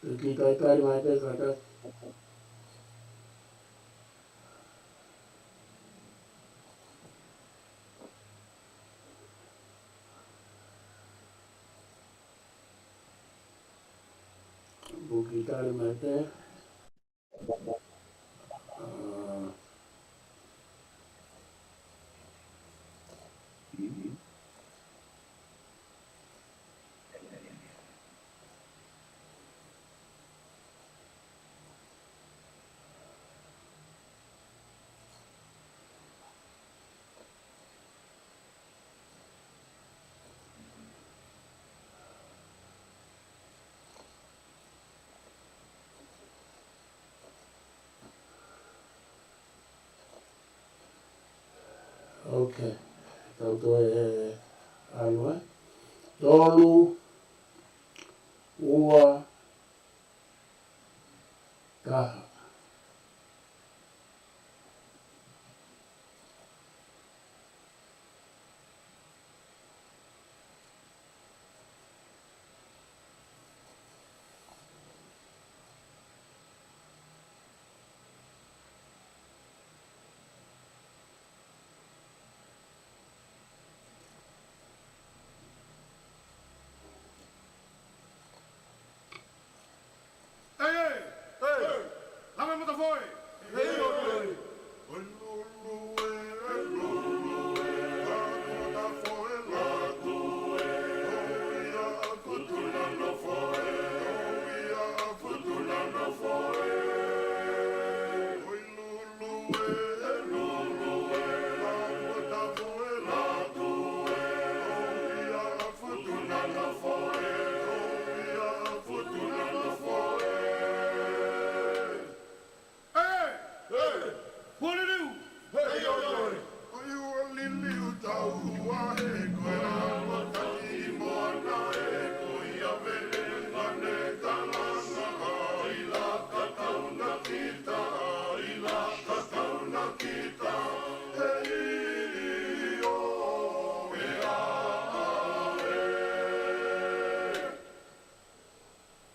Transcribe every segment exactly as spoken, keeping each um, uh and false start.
Kiʻi talitali mai pē kātaki. Kiʻi talitali mai pē. Ok. Tau toe ʻalu ē. Tolu, ua, taha. ʻEi, ʻei! ʻEi! Lave matafoe! ʻEi, ʻoi, ʻoi!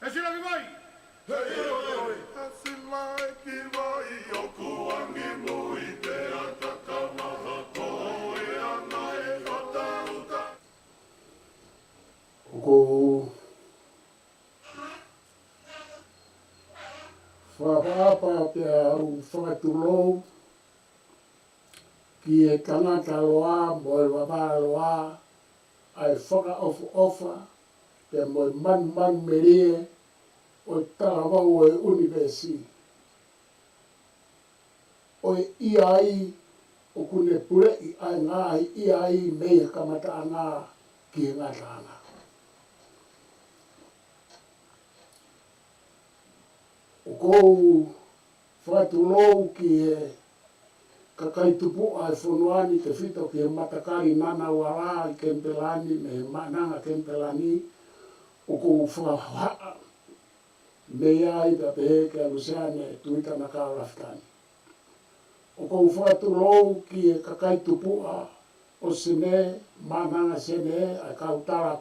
ʻE sila ki vai! He ʻio ʻoi! He sila ki vai ʻoku angi mui pea kakamaha ko e anga e fatauta. ʻOku ou fakaʻapaʻapa pea u fakatulou ki he tangata loa mo e vavā loa, ʻa e fakaʻofoʻofa, pea mo e manumanumelie ʻo e talavou ʻo e ʻunivēsi. ʻO e ʻi ai, ʻoku ne puleʻi ʻa e ngaahi ʻi ai mei he kamataʻanga ki he ngataʻanga. ʻOku ou fakatulou ki he kakai tupuʻa ʻo e fonua ni, tefito ki he matakali Ngunnawal ʻi Kenipela ni, mei he Maʻananga Kenipela ni, ʻoku ou fakahohaʻa mei ai pea pehē kia Luseane Tuita Nakao Lafitani. ʻOku ou fakatulou ki he kakai tupuʻa ʻo Senē, Maʻananga Senē, ʻa e kau tala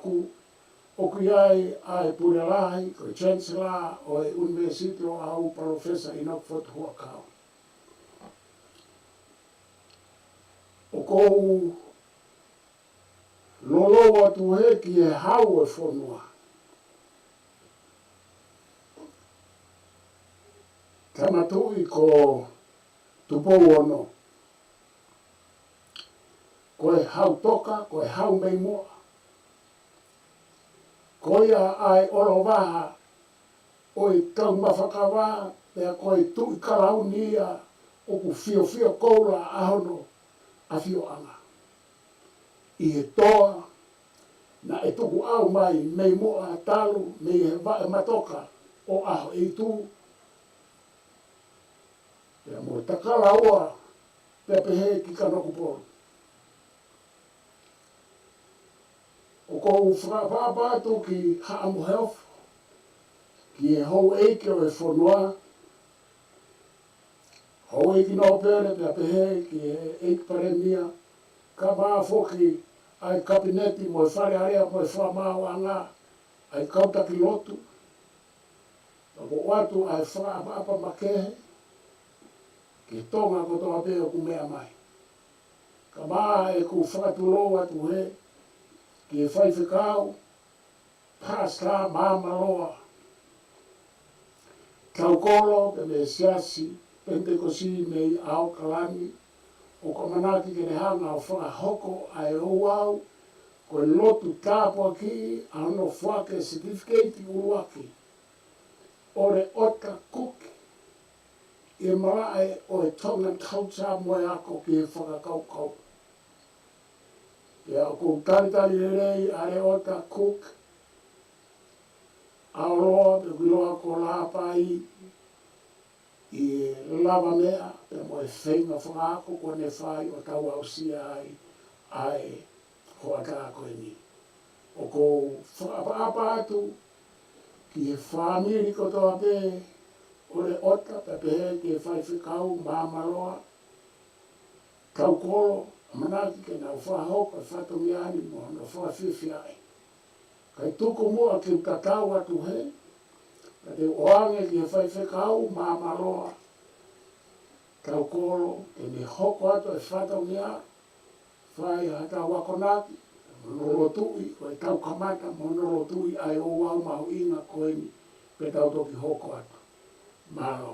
ʻoku ʻi ai ʻa e pule lahi, ko e Chancellor ʻo e ʻUnivēsiti Loʻau, Palōfesa ʻInoke Fotu Huʻakau. ʻOku ou lolou atu hē ki he hau ʻo e fonua. Tama Tuʻi ko Tupou Ono. Ko e hau toka, ko e hau mei muʻa. Ko ia ʻa e ʻolovaha ʻo e kau mafuakava, pea ko e tuʻi kalauni ia ʻoku fiofio koula ʻa hono ʻafioʻanga. ʻI he toa naʻe tukuʻau mai mei muʻa talu mei he vaʻe matoka ʻo ʻAhoʻeitu, pea mo Takalaua, pea pehē ki Kanokupolu. ʻOku ou fakaʻapaʻapa atu ki Haʻa Moheofo, ki he houʻeiki ʻo e fonua, houʻeiki nōpele pea pehē ki he ʻEiki Palēmia, kae ʻumaʻā foki ʻa e Kapineti mo e Fale Alea mo e Fakamaauʻanga, ʻa e kau taki lotu, ʻOku ʻoatu ʻa e fakaʻapaʻapa makehe ki he Tonga kotoa pē ʻoku meʻa mai. Kae ʻumaʻā ʻeku fakatulou atu heni ki he faifekau, Pastor Māmaloa Taukolo, pea mei he Siasi Penitekosi mei ʻAokalani, ʻoku ʻamanaki ke ne hanga ʻo fakahoko ʻa e ouau ko e lotu tāpuaki ʻa hono foaki e certificate ʻuluaki ʻo Leota Kuki ʻi he malaʻe ʻo e Tongan culture mo e ako ki he fakakaukau. Pea ʻoku ou talitali lelei ʻa Leota Kuki, ʻa oloa pē kuo ʻiloa ko Lāpai ʻi he lavameʻa pea mo e feinga fakaako kuo ne fai ʻo tau aʻusia ai ʻa e hoʻatā ko eni. ʻOku ou fakaʻapaʻapa atu ki he fāmili kotoa pē ʻo Leota, pea pehē ki he faifekau Māmaloa Taukolo, ʻamanaki ke nau fakahoko e fatongia ni mo hono fakafiefiaʻi. Kae tuku muʻa ke u tatau atu heni, ka te u ʻoange ki he faifekau Māmaloa Taukolo ke ne hoko atu e fatongia, fai haʻatau akonaki mo hono lotuʻi, ʻo ʻetau kamata mo hono lotuʻi ʻa e ouau mahuʻinga ko eni, pea tau toki hoko atu. Mālō.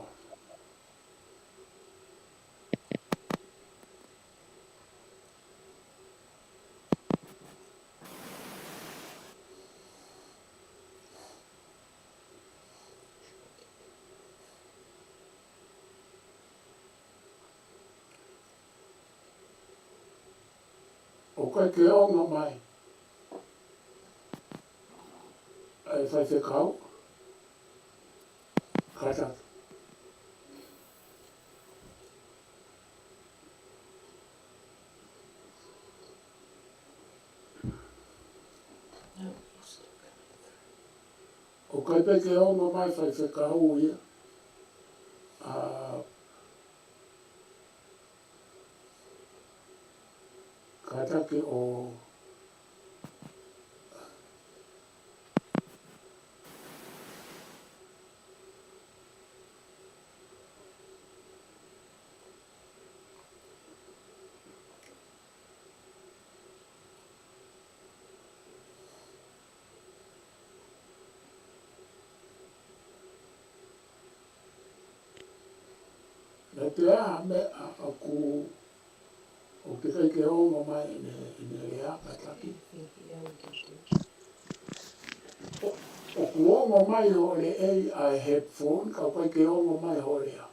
ʻOku ʻikai ke ongo mai ʻa e faifekau. Kātaki. ʻOku ʻikai pē ke ongo mai faifekau ia. ʻA, kātaki ʻo Naʻe ʻi ai ha meʻa ʻoku, ʻoku teʻeki ai ke ongo mai ʻene, ʻene lea kātaki. ʻOku ongo mai hoʻo lea ʻi he headphone, ka ʻoku ʻikai ke ongo mai hoʻo lea.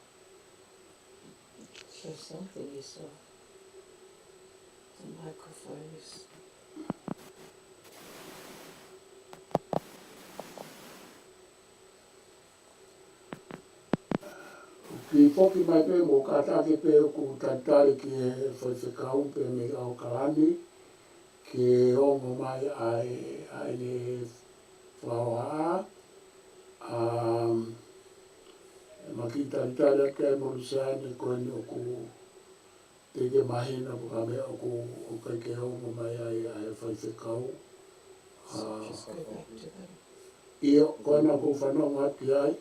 There's something you saw. The microphone is. Kiʻi foki mai pē mo kātaki pē ʻoku talitali ki he faifekau pē mei ʻAokalani, ke ongo mai ʻa e, ʻa ʻene fakahohaʻa, ʻa, ʻe ma kiʻi talitali atu ai mo Luseane ko eni ʻoku teʻeki mahino pe ko e hā e meʻa ʻoku, ʻoku ʻikai ke ongo mai ai ʻa e faifekau. ʻA, ʻio, ko ena ʻoku ou fanongo atu ki ai.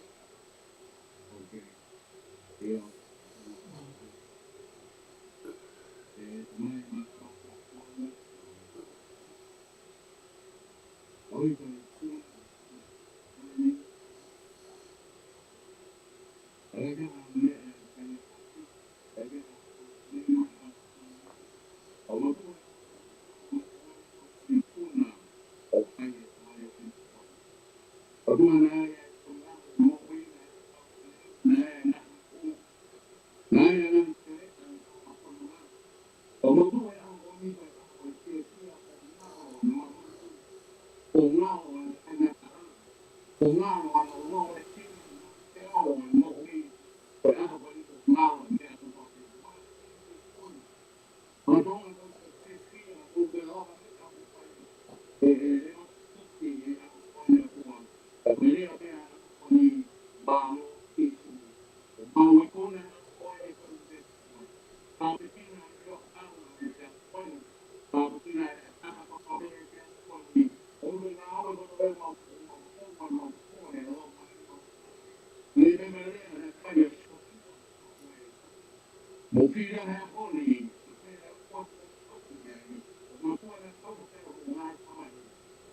Mo fili he ako ni, ko e pea ua ko atu ia i, ko e matua na kau te o ngā tamai,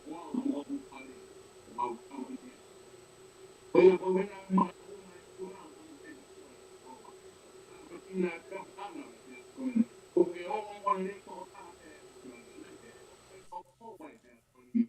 ua o mau pale, mau kau i te. Ko ia ko mena ma ko mai kuna ko te. Ko tina ka ana ia ko e. Ko ke o mo le ko ta te. Ko ko mai te ko ni.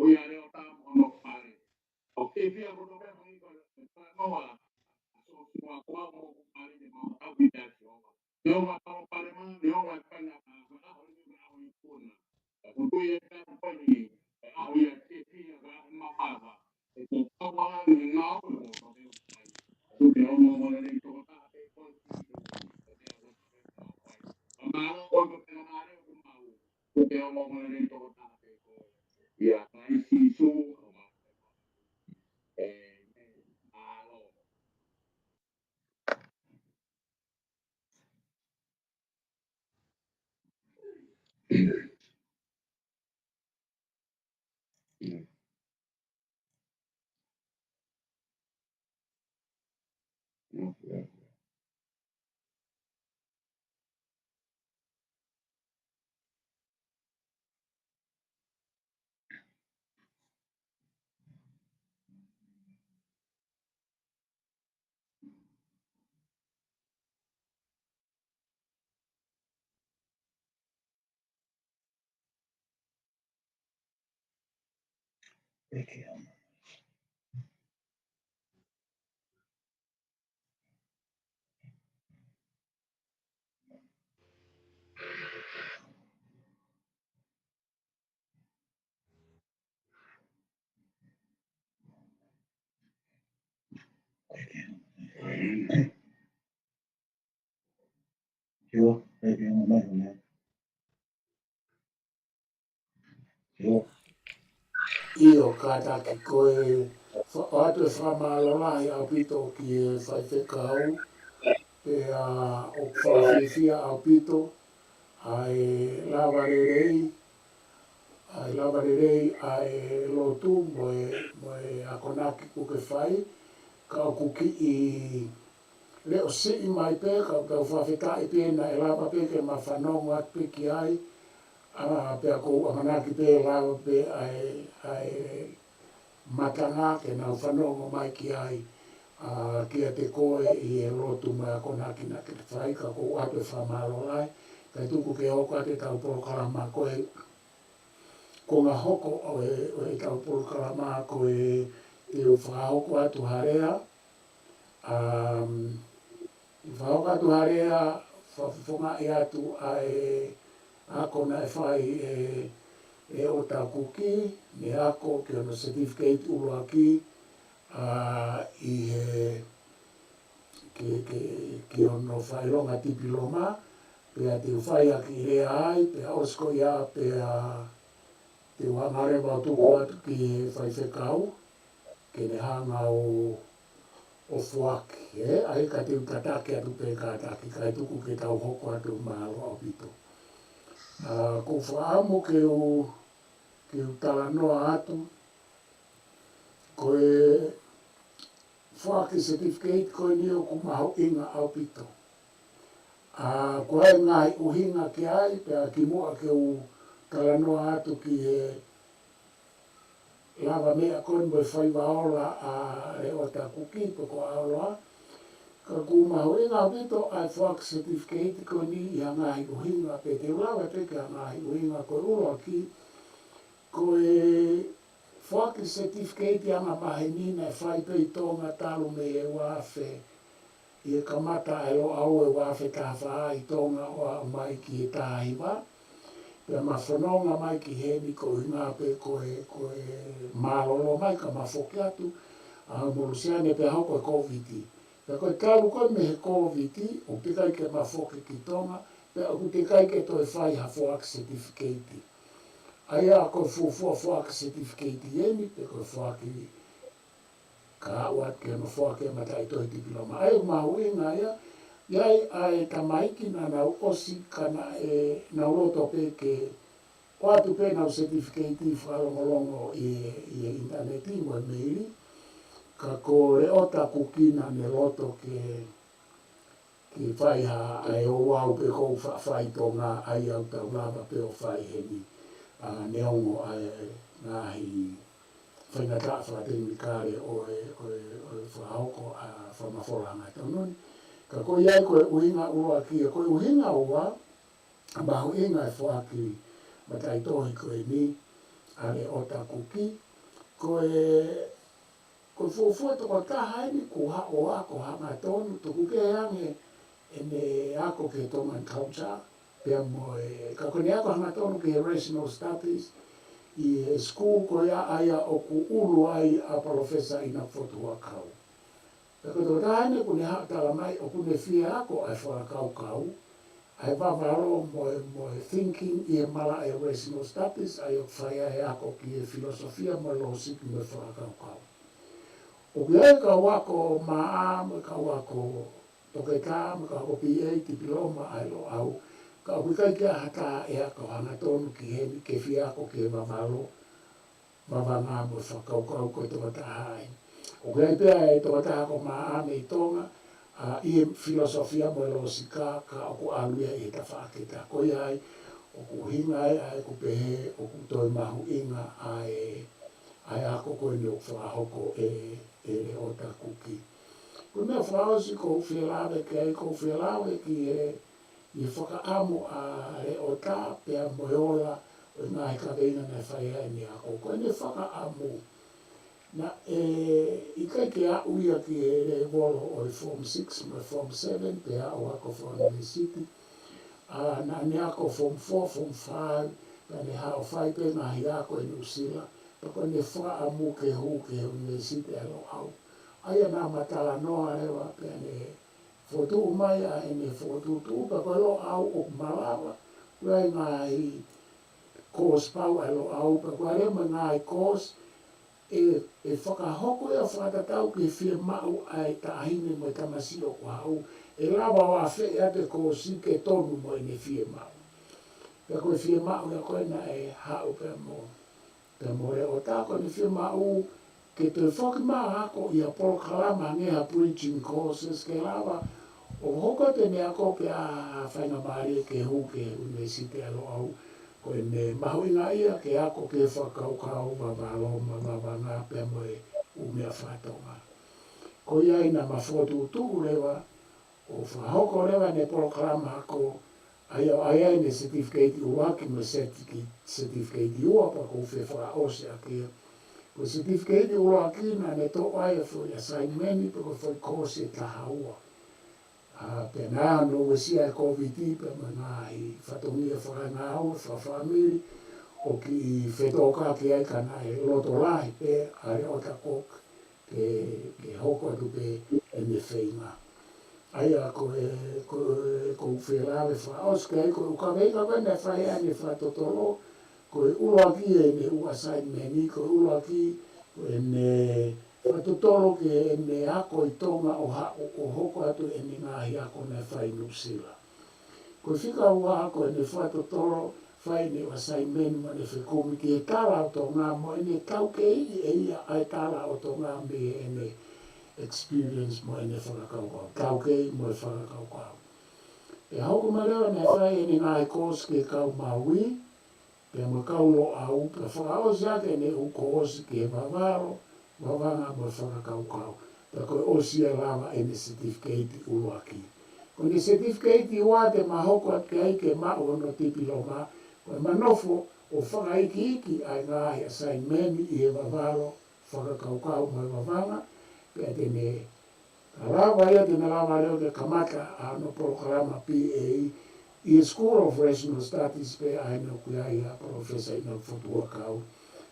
ʻO ia leo tamu hono fale. ʻO ke fia koto pea ko ika noa. So si wa kua mo ku pale te mau tau ki te asi o. Neo ma tau pale ma, neo ma tau na ka, ka aho ni ka aho i kuna. Ka kutu ia ka pani, ka aho ia ke fia ka ma papa. E ko kawa ni ngau ko ko te o. Ka tu ke o mo mo le to ka te ko. Ka te o ko te o. Ka ma o ko te o ma le ko mau. Ko te o mo mo le to ka te ko. Ia, Kalaisi Sīsū, ʻo ma. ʻĒmeni. Mālō. ʻIo, ʻe, ʻe, ʻe, ʻe, ʻe. ʻIo. ʻIo, kātaki ko e fa-, ʻoatu e fakamālō lahi ʻaupito ki he faifekau, pea ʻoku fakafiefia ʻaupito ʻa e lava lelei, ʻa e lava lelei ʻa e lotu mo e, mo e akonaki kuo ke fai, ka ʻoku kiʻi leʻo siʻi mai pē, ka ʻoku tau fakafetaʻi pē naʻe lava pē ke ma fanongo atu pē ki ai, ʻa, pea ʻoku ou ʻamanaki pē lava pē ʻa e, ʻa e matanga ke nau fanongo mai ki ai, ʻa, kiate koe ʻi he lotu mo e akonaki naʻa ke fai, ka ʻoku ou ʻoatu e fakamālō lahi, kae tuku ke hoko atu ʻetau polokalama ko e, ko e ngaahi hoko ʻo e, ʻo ʻetau polokalama ko e, te u fakahoko atu ha lea, Um, ʻi he fakahoko atu ha lea, fakafofongaʻi atu ʻa e ako naʻe fai ʻe, ʻe ʻOta Kuki, ne ako ki hono certificate ʻuluaki, ʻa, ʻi he, ki, ki, ki hono fakaʻilonga tipiloma, pea te u fai ʻaki e lea ai, pea ʻosi ko ia, pea te u hanga leva ʻo tuku atu ki he faifekau, ke ne hanga ʻo, ʻo foaki, ē? ʻA ia ka te u tataki atu pē kātaki, kae tuku ke tau hoko atu, mālō ʻaupito. ʻA, ʻoku ou fakaʻamu ke u, ke u talanoa atu, ko e foaki certificate ko eni ʻoku mahuʻinga ʻaupito. ʻA, ko e ngaahi ʻuhinga ki ai, pea kimuʻa ke u talanoa atu ki he lavameʻa ko eni mo e faiva ola ʻa Leota Kuki pe ko ʻAoloa. Ka ʻoku mahuʻinga ʻaupito ʻa e foaki certificate ko eni ʻi ha ngaahi ʻuhinga, pea te u lave pē ki ha ngaahi ʻuhinga. Ko e ʻuluaki, ko e Ki certificate anga maheni naʻe fai pē ʻi Tonga talu mei he ua afe, ʻi he kamata ʻa e Loʻau ʻi he ua afe taha fā ʻi Tonga ʻo aʻu mai ki he taha hiva. Pea ma fononga mai ki heni ko e ʻuhinga pē ko e, ko e mālōlō mai ka ma foki atu, ʻa mo Lusiane pea hoko e Kōviti. Pea ko e talu ko ē mei he Kōviti, ʻoku teʻeki ai ke ma foki ki Tonga, pea ʻoku teʻeki ai ke toe fai ha foaki certificate. ʻA ia ko e fuofua foaki certificate eni, pe ko e foaki ka aʻu atu ke ma foaki e mataʻitohi tipiloma. ʻA ia ʻoku mahuʻinga ia, ʻi ai ʻa e tamaiki naʻa nau ʻosi ka naʻe nau loto pē ke ʻoatu pē ʻenau certificate fakalongolongo ʻi, ʻi he ʻinitaneti mo e meili, ka ko Leota Kuki naʻa ne loto ke, ke fai ha, ʻa e ouau pē ʻoku fa-, fai ʻi Tonga ʻa ia ʻoku tau lava pē ʻo fai heni, ʻa, neongo ʻa e ngaahi faingataʻa fakatekinikale ʻo e, ʻo e, ʻo e fakahoko ʻa e fakamafola hangatonu ni. Ka ko ia ai ko e ʻuhinga ʻuluaki, ko e ʻuhinga ua, mahuʻinga e foaki mataʻitohi ko eni, ʻa Leota Kuki, ko e, ko e fuofua tokotaha eni kuo haʻu ʻo ako hangatonu, tuku kehe ange ʻene ako ki he Tongan culture, pea mo e, ka ko ʻene ako hangatonu ki he rational studies, ʻi he school ko ia ʻa ia ʻoku ʻulu ai ʻa Palōfesa ʻInoke Fotu Huʻakau. Pea ko e tokotaha eni ʻoku ne haʻu ʻo tala mai ʻoku ne fie ako ʻa e fakakaukau, ʻa e vavalo mo e, mo e thinking ʻi he malaʻe rational studies, ʻa ia ʻoku fai ai e ako ki he filosofia mo e lōsiki mo e fakakaukau. ʻOku ʻi ai e kau ako maʻa mo e kau ako toketā mo e kau ako P A, tipiloma ʻa e Loʻau, ka ʻoku ʻikai ke ʻi ai ha taha ʻe ako hangatonu ki heni ke fie ako ki he vavalo, vavanga mo e fakakaukau ko e tokotaha eni. ʻOku ʻi ai pē ʻa e tokotaha ako maʻa mei Tonga, ʻa, ʻi he filosofia mo e lōsiki ka ʻoku ʻalu ia ʻi he tafaʻaki ʻe taha. Ko ia ai, ʻoku ʻuhinga ai ʻa ʻeku pehē ʻoku toe mahuʻinga ʻa e, ʻa e ako ko eni ʻoku fakahoko ʻe, ʻe Leota Kuki. Ko e meʻa fakaʻosi ʻoku ou fie lave ki ai, ʻoku ou fie lave ki he, ʻi he fakaʻamu ʻa Leota pea mo e ola ʻo e ngaahi kaveinga naʻe fai ai ʻene ako. Ko ʻene fakaʻamu, naʻe ʻikai ke aʻu ia ki he lēvolo ʻo e Form Six mo e Form Seven, pea ʻo ako fakaʻunivēsiti. ʻA, naʻa ne ako Form Four, Form Five, pea ne haʻu ʻo fai pē ngaahi ako ʻi Nuʻusila, pea ko ʻene fakaʻamu ke hū ki he ʻUnivēsiti ʻa Loʻau. ʻA ia naʻa ma talanoa leva pea ne fokotuʻu mai ʻa ʻene fokotuʻutuʻu, pea ko e Loʻau ʻoku malava, ʻoku ʻi ai e ngaahi course pau ʻa e Loʻau, pea ʻoku ʻi ai mo e ngaahi course ʻe, ʻe fakahoko ia fakatatau ki he fiemaʻu ʻa e taʻahine mo e tamasiʻi ʻoku haʻu, ʻe lava ʻo afeʻi atu e course ke tonu mo ʻene fiemaʻu. Pea ko e fiemaʻu ia ko ē naʻe haʻu pea mo, pea mo Leota, ko ʻene fiemaʻu ke toe foki mai ʻo ako ʻi ha polokalama hangē ha bridging courses ke lava ʻo hoko atu ʻene ako pea faingamālie ke hū ki he ʻUnivēsiti ʻa Loʻau. Ko ʻene mahuʻinga ia ke ako ki he fakakaukau, vavalo mo e vavanga pea mo e ʻū meʻa faka-Tonga. Ko ia ai naʻa ma fokotuʻutuʻu leva ʻo fakahoko leva ʻene polokalama ako, ʻa ia ʻoku ʻi ai ʻene certificate ʻuluaki mo e certificate, certificate ua, pea ʻoku ou fie fakaʻosi ʻaki ia. Ko e certificate ʻuluaki naʻa ne toʻo ai e foʻi assignment pe ko e foʻi course ʻe taha ua. ʻA, pea naʻe uesia ʻe he Kōviti pea mo e ngaahi fatongia fakaengāue, fakafāmili, ʻo kiʻi fetōkaki ai ka naʻe loto lahi pē ʻa Leota Kuki ke, ke hoko atu pē ʻene feinga. ʻA ia ko e, ko e, ʻoku ou fie lave fakaʻosi ki ai, ko e ʻū kaveinga ko ē naʻe fai ai ʻene fakatotolo, ko e ʻuluaki ʻene ʻū assignment, ko e ʻuluaki ko ʻene fakatotolo ki heʻene ako ʻi Tonga ʻo haʻu ʻo hoko atu ʻene ngaahi ako naʻe fai ʻi Nuʻusila. Ko e fika ua ko ʻene fakatotolo, fai ʻene assignment mo ʻene fekumi ki he tala ʻo Tonga mo ʻene taukeiʻi ʻe ia ʻa e tala ʻo Tonga mei heʻene experience mo ʻene fakakaukau. Taukei mo e fakakaukau. Pea hoko mai leva naʻe fai ʻene ngaahi course ki he kau Maui, pea mo e kau Loʻau, pea fakaʻosi ʻaki ʻene ʻū course ki he vavalo, vavanga mo e fakakaukau. Pea ko e ʻosi ia lava ʻene certificate ʻuluaki. Ko ʻene certificate ua te ma hoko atu ki ai ke maʻu hono tipiloma, ko ʻema nofo ʻo fakaikiiki ʻa e ngaahi assignment ʻi he Vavalo Fakakaukau mo e Vavanga, pea te ne lava ia, te ne lava leva ke kamata ʻa hono polokalama P A ʻi he School of Rational Studies pē ʻa ē naʻe ʻoku ʻi ai ʻa Professor ʻInoke Fotu Huʻakau.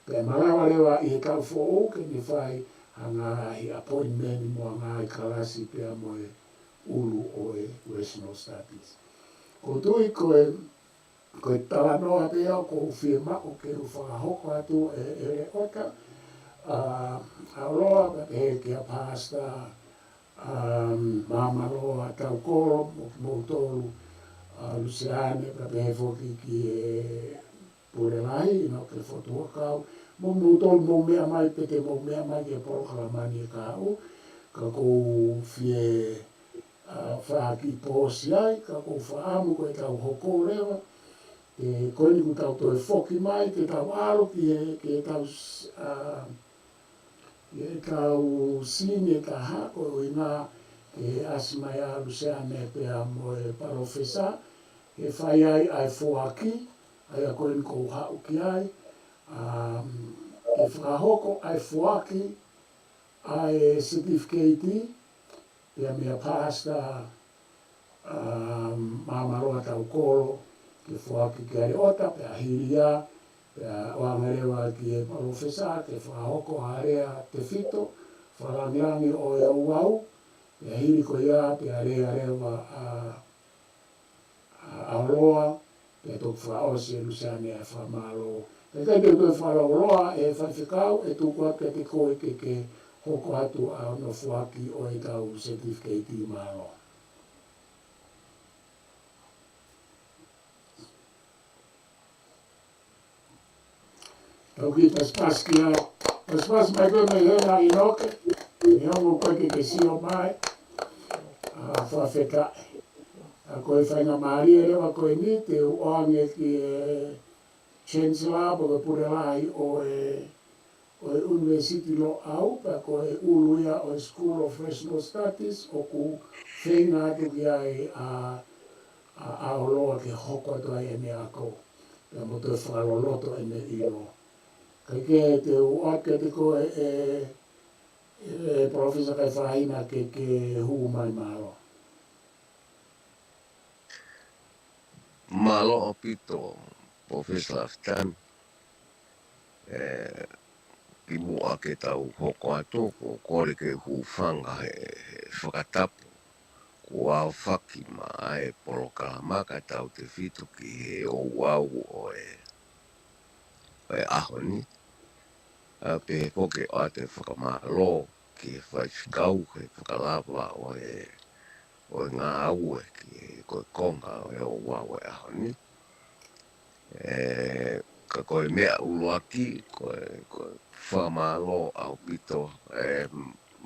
Pea malava leva ʻi he taʻu foʻou ke ne fai ha ngaahi appointment mo ha ngaahi kalasi pea mo e ʻulu ʻo e Rational Studies. ʻOku ou tui ko e, ko e talanoa pē ia ʻoku ou fiemaʻu ke u fakahoko atu ʻe, ʻe Leota, ʻa, ʻa Oloa, pea pehē kia Pastor, um, Māmaloa Taukolo, mo, moutolu, ʻa, Luseane, pea pehē foki ki he Pule Lahi, ʻInoke Fotu Huʻakau, mo moutolu mou meʻa mai, pea te mou meʻa mai ki he polokalama ni ʻe kahaʻu, ka ʻoku ou fie, ʻa, fai ha kiʻi pōsi ai, ka ʻoku ou fakaʻamu ko ʻetau hoko leva, ʻe, ko eni kuo tau toe foki mai, te tau ʻalu ki he, ki heʻetau s-, ʻa, ki heʻetau sini ʻe taha, ko e ʻuhinga ke ʻasi mai ʻa Luseane pea mo e Palōfesa, ke fai ai ʻa e foaki, ʻa ia ko eni ʻoku ou haʻu ki ai, um, ke fakahoko ʻa e foaki, ʻa e certificate, pea meia Pastor, um, Māmaloa Taukolo, ke foaki kia Leota, pea hili ia, pea ʻoange leva ki he Palōfesa, ke fakahoko ha lea tefito, fakalāngilangi ʻo e ouau, pea hili ko ia, pea lea leva ʻa, ʻa, ʻa Oloa, pea toki fakaʻosi ʻe Luseane ʻa e fakamālō. Pea ʻikai te u toe fakalauloa ʻe Faifekau, ʻe tuku atu kiate koe ke ke hoko atu ʻa hono foaki ʻo ʻetau certificate. Mālō. Tau kiʻi pasipasi kia, pasipasi mai koe mei hena ʻInoke, ʻi hono ʻikai ke ke sio mai, ʻa, fakafetaʻi. ʻA, ko e faingamālie leva ko eni te u ʻoange ki he Chancellor, pe ko e Pule Lahi ʻo e, ʻo e University Loʻau, pea ko e ʻulu ia ʻo e School of Rational Studies, ʻoku feinga atu ki ai ʻa, ʻa, ʻa Oloa ke hoko atu ai ʻene ako, pea mo toe fakaloloto ʻene ʻilo. Kae kehe te u ʻoatu kiate koe ʻe, ʻe, ʻe Professor Kaifahina ke, ke hū mai. Mālō. Mālō ʻaupito, Professor Lafitani. ʻE, kimuʻa ke tau hoko atu, ʻoku ou kole ke u hūfanga he, he fakatapu kuo aofaki maʻa e polokalama kae tautefito ki he ouau ʻo e, ʻo e ʻaho ni. ʻA, pehē foki ʻa e fakamālō ki he Faifekau he fakalava ʻo e, ʻo e ngāue ki he, ko e konga ʻo e ouau ʻo e ʻaho ni. ʻE, ka ko e meʻa ʻuluaki, ko e, ko e fakamālō ʻaupito, ʻe,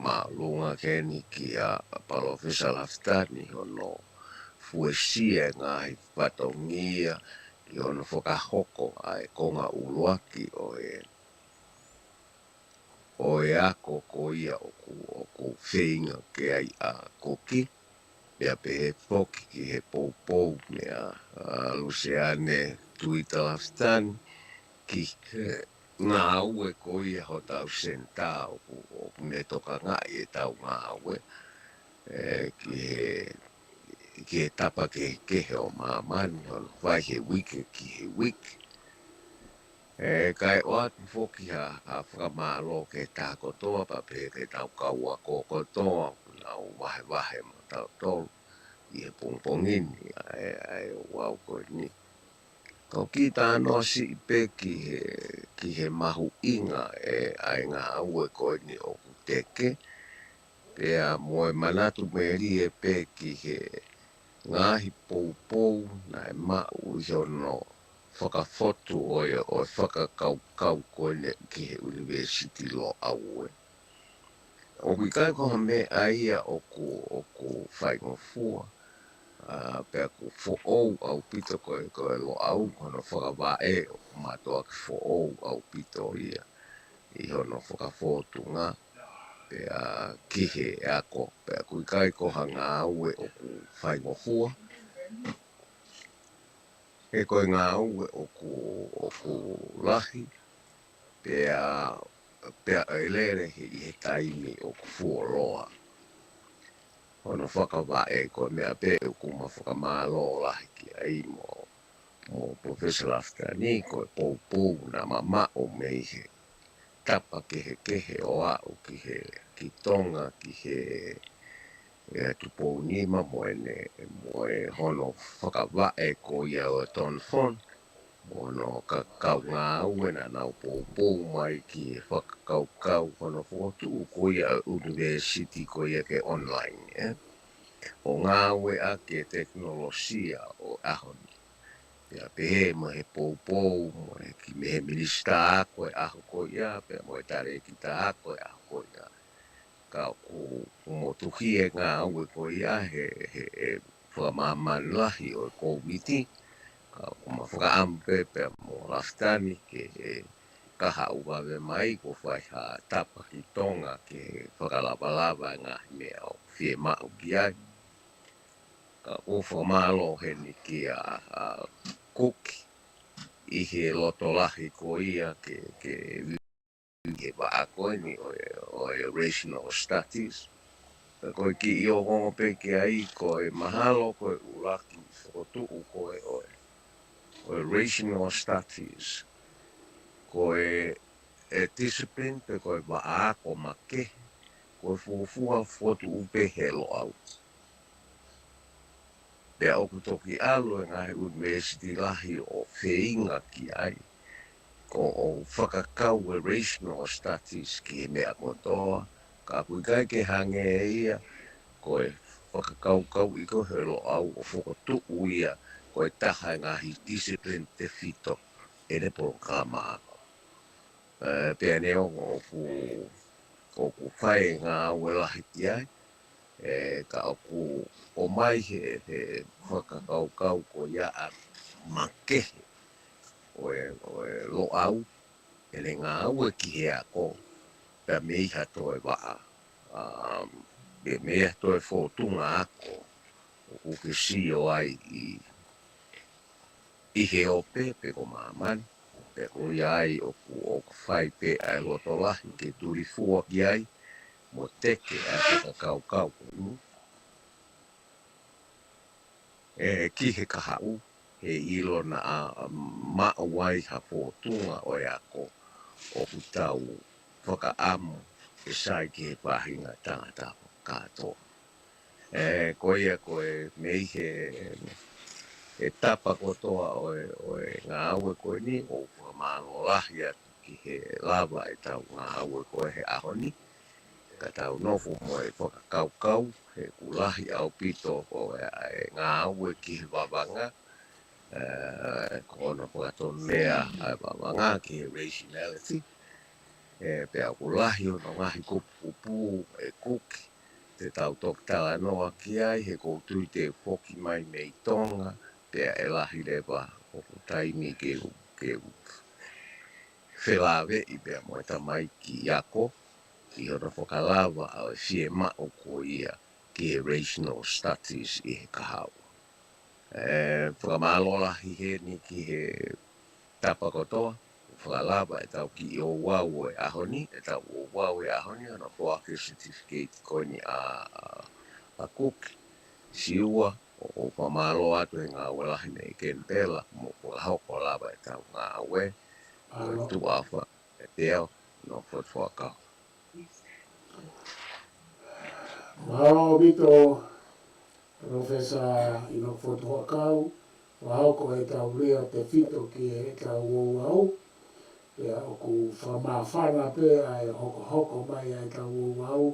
māʻolunga ko eni kia Palōfesa Lafitani hono fuesia e ngaahi fatongia ʻi hono fakahoko ʻa e konga ʻuluaki ʻo e, ʻo e ako ko ia ʻoku, ʻoku feinga ke ai ʻa Kuki. Pea pehē foki ki he poupou meia, ʻa, Luseane Tuita Lafitani, ki he ngāue ko ia hotau senitā ʻoku, ʻoku ne tokangaʻi ʻetau ngāue, ʻe, ki he, ki he tapa kehekehe ʻo māmani, hono fai he uike ki he uike. ʻE, kae ʻoatu foki ha, ha fakamālō ki he taha kotoa, pea pehē ki heʻetau kau ako kotoa, ʻoku nau vahevahe mo tautolu ʻi he pongipongi ni, ʻa e, ʻa e ouau ko eni. Ka u kiʻi talanoa siʻi pē ki he, ki he mahuʻinga ʻe, ʻa e ngāue ko eni ʻoku teke, pea mo e manatu melie pē ki he ngaahi poupou naʻe maʻu ʻi hono fakafotu ʻo e, ʻo e fakakaukau ko eni ki he ʻUnivēsiti Loʻau. ʻOku ʻikai ko ha meʻa ia ʻoku, ʻoku faingofua, ʻa, pea ʻoku foʻou ʻaupito ko e, ko e Loʻau, hono fakavaʻe ʻoku mātuʻaki foʻou ʻaupito ia ʻi hono fakafōtunga, pea ki he ako, pea ʻoku ʻikai ko ha ngāue ʻoku faingofua. He ko e ngāue ʻoku, ʻoku lahi, pea, pea ʻe lele he, ʻi he taimi ʻoku fuoloa hono fakavaʻe. Ko e meʻa pē ʻoku ma fakamālō lahi ki ai mo, mo Professor Lafitani, ko e poupou naʻa ma maʻu mei he tapa kehekehe ʻo aʻu ki he, ki Tonga, ki he, ʻa Tupou Nima mo ʻene, mo e hono fakavaʻe ko ia ʻo Tonfon, mo hono kakai ngāue naʻa nau poupou mai ki he fakakaukau hono fokotuʻu ko ia ʻo e ʻunivēsiti ko ia ke online, ē? ʻO ngāueʻaki e tekinolosia ʻo e ʻaho ni. Pea pehē mo e poupou mo e ki mei he minisitā ako e ʻaho ko ia, pea mo e talēkita ako e ʻaho ko ia. Ka ʻoku motuhi e ngāue ko ia he, he, he fakamāmani lahi ʻo e Kōviti, ka ʻoku ma fakaʻamu pē pea mo Lafitani ke, ē, kahaʻu vave mai kuo fai ha tapa ki Tonga ke fakalavalava e ngaahi meʻa ʻoku fiemaʻu ki ai. Ka ʻoku ou fakamālō heni kia, ʻa, Kuki ʻi he loto lahi ko ia ke, ke ʻi he vaʻa ko eni ʻo e, ʻo e Rational Studies. Pea ko e kiʻi ongoongo pē ki ai, ko e mahalo ko e ʻuluaki fokotuʻu ko ē ʻo e, ʻo e Rational Studies, ko e, e discipline pe ko e vaʻa ako makehe, ko e fuofua fokotuʻu pē he Loʻau. Pea ʻoku toki ʻalu e ngaahi ʻunivēsiti lahi ʻo feinga ki ai, ko ʻo fakakau e Rational Studies ki he meʻa kotoa, ka ʻoku ʻikai ke hangē ia ko e fakakaukauʻi ko ē he Loʻau ʻo fokotuʻu ia ko e taha e ngaahi discipline tefito ʻene polokalama ako. Ē, pea neongo ʻoku, ʻoku fai e ngāue lahi ki ai, ē, ka ʻoku ʻomai he, he fakakaukau ko ia ʻa makehe ʻo e, ʻo e Loʻau, ʻene ngāue ki he ako, pea mei ha toe vaʻa, ā, pea mei ha toe fōtunga ako ʻoku ke sio ai ʻi, ʻi he ope pe ko māmani, pea ko ia ai ʻoku, ʻoku fai pē ʻa e loto lahi ke tulifua ki ai, mo teke ʻa e fakakaukau ko eni. Ē, ki he kahaʻu, he ʻilo naʻa maʻu ai ha fōtunga ʻo e ako ʻoku tau fakaʻamu ke sai ki he faʻahinga tangata kātoa. Ē, ko ia ko e mei he, he tapa kotoa ʻo e, ʻo e ngāue ko eni, ʻoku ou fakamālō lahi atu ki he lava ʻetau ngāue ko ē he ʻaho ni. Ka tau nofo mo e fakakaukau, he ʻoku lahi ʻaupito ko e, e ngāue ki he vavanga, ē, ko hono fakatonu lea ʻa e vavanga ki he rationality. Ē, pea ʻoku lahi hono ngaahi kupukupu ʻe Kuki, te tau toki talanoa ki ai, he ʻoku ou tui te u foki mai mei Tonga, pea ʻe lahi leva hoku taimi ke u, ke u felāveʻi pea mo e tamaiki ako, ʻi hono fakalava ʻa e fiemaʻu ko ia ki he Rational Studies ʻi he kahaʻu. Ē, fakamālō lahi heni ki he tapa kotoa, fakalava ʻetau kiʻi ouau ʻo e ʻaho ni, ʻetau ouau ʻo e ʻaho ni, ʻa e foaki certificate ko eni ʻa, ʻa, ʻa Kuki. Siua, ʻoku ou fakamālō atu he ngāue lahi mei Kenipela, mo fakahoko lava ʻetau ngāue, ʻo e tuʻa fa, e teo, no fotu fakau. Mahalo ʻaupito, Professor ʻInoke Fotu Huʻakau, ʻa hono ʻai ʻetau lea tefito ki heʻetau ouau, pea ʻoku fakamāfana pē ʻa e hokohoko mai ʻa ʻetau ouau,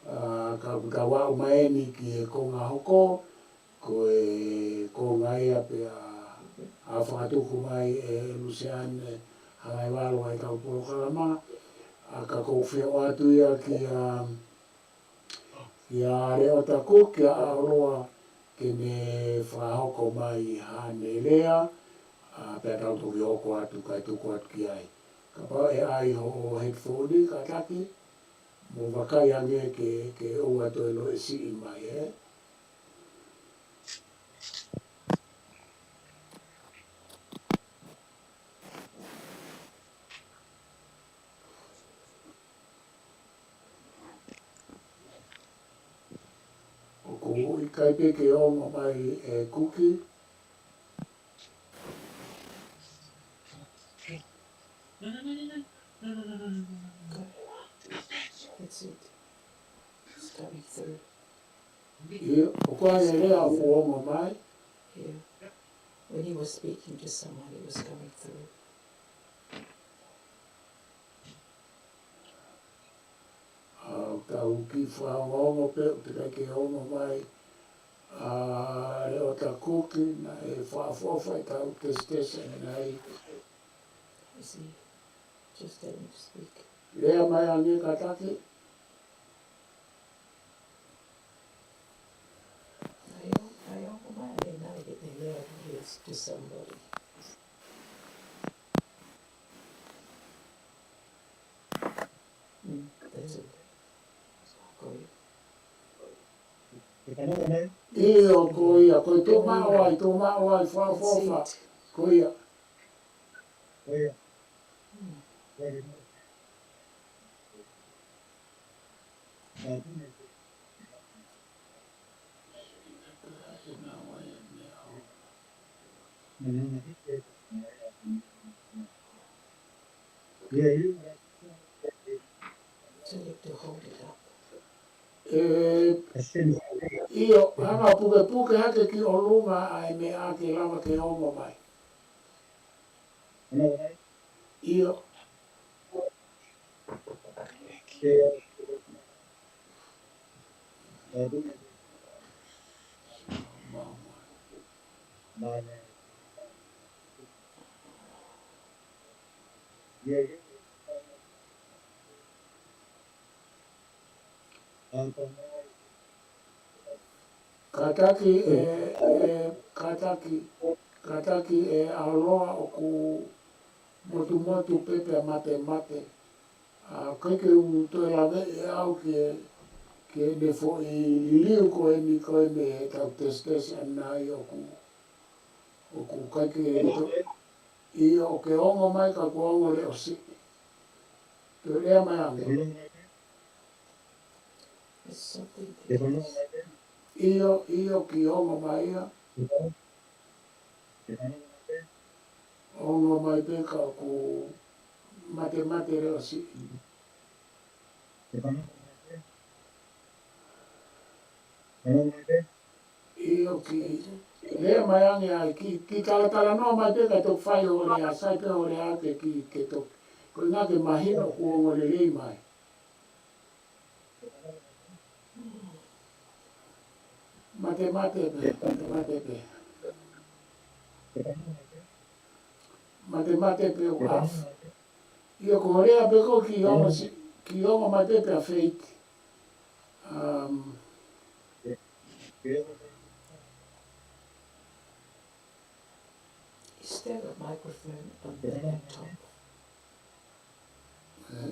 ā, ka ʻoku tau aʻu mai eni ki he konga hoko, ko e konga ia pea ʻa fakatuku mai ʻe Luseane Halaevalu ʻa ʻetau polokalama, ā, ka ʻoku ou feoʻo atu ia kia, kia Leota Kuki ʻa ʻAoloa ke ne fakahoko mai haʻane lea, ā, pea tau toki hoko atu kae tuku atu ki ai. Kapau ʻe ʻai hoʻo headphone kātaki, mo vakai ange ke, ke ʻoua toe loʻi siʻi mai, ē? ʻIkai pē ke ongo mai ʻe Kuki. That's it. It's coming through. ʻIo, ʻoku ʻi ai e lea ʻoku ongo mai. Yeah. When he was speaking to someone, it was coming through. ʻA, tau kiʻi fakaongoongo pē, ʻoku teʻeki ke ongo mai ʻa e leʻo ʻa Kuki, naʻe fakaʻofoʻofa ʻetau tesitesi ʻanenai. I see. Just let him speak. Lea mai ange kātaki. ʻAi ʻo, ʻai ʻo, ko mai ange, now I get the lea of this to somebody. Mm, that's it. Ko ia. ʻIo, ko ia, ko e tō maʻu ai, tō maʻu ai, fakaʻofoʻofa. That's it. Ko ia. Tell him to hold it up. ʻE, ʻio, hanga pukepuke hake ki ʻolunga ʻa e meʻa ke lava ke ongo mai. ʻIo. Kātaki ʻe, ʻe, kātaki, kātaki ʻe ʻAoloa ʻoku motumotu pē pea matemate. ʻA, ʻikai ke u toe lave ʻe au ke, ke ne foʻi liliu ko eni ko eni ʻetau tesitesi ʻanenai ʻoku, ʻoku ʻikai ke to-, ʻio, ʻoku ke ongo mai ka kuo ongo leʻo siʻi. Toe lea mai ange. It's something that is ʻIo, ʻio, kiʻi ongo mai ia. Ongo mai pē ka ʻoku matemate leʻo siʻi. ʻIo, kiʻi lea mai ange ai, kiʻi, kiʻi talatalanoa mai pē ka toki fai hoʻo lea, sai pē hoʻo lea ke kiʻi, ke toki, ko e ʻuhinga ke mahino kuo ongo lelei mai. Matemate pē, matemate pē. Matemate pē ʻoku ʻafu. ʻIo, ko hoʻo lea pē ko e kiʻi ongo si-, kiʻi ongo mai pē pea fake. Um, Is there a microphone on the laptop?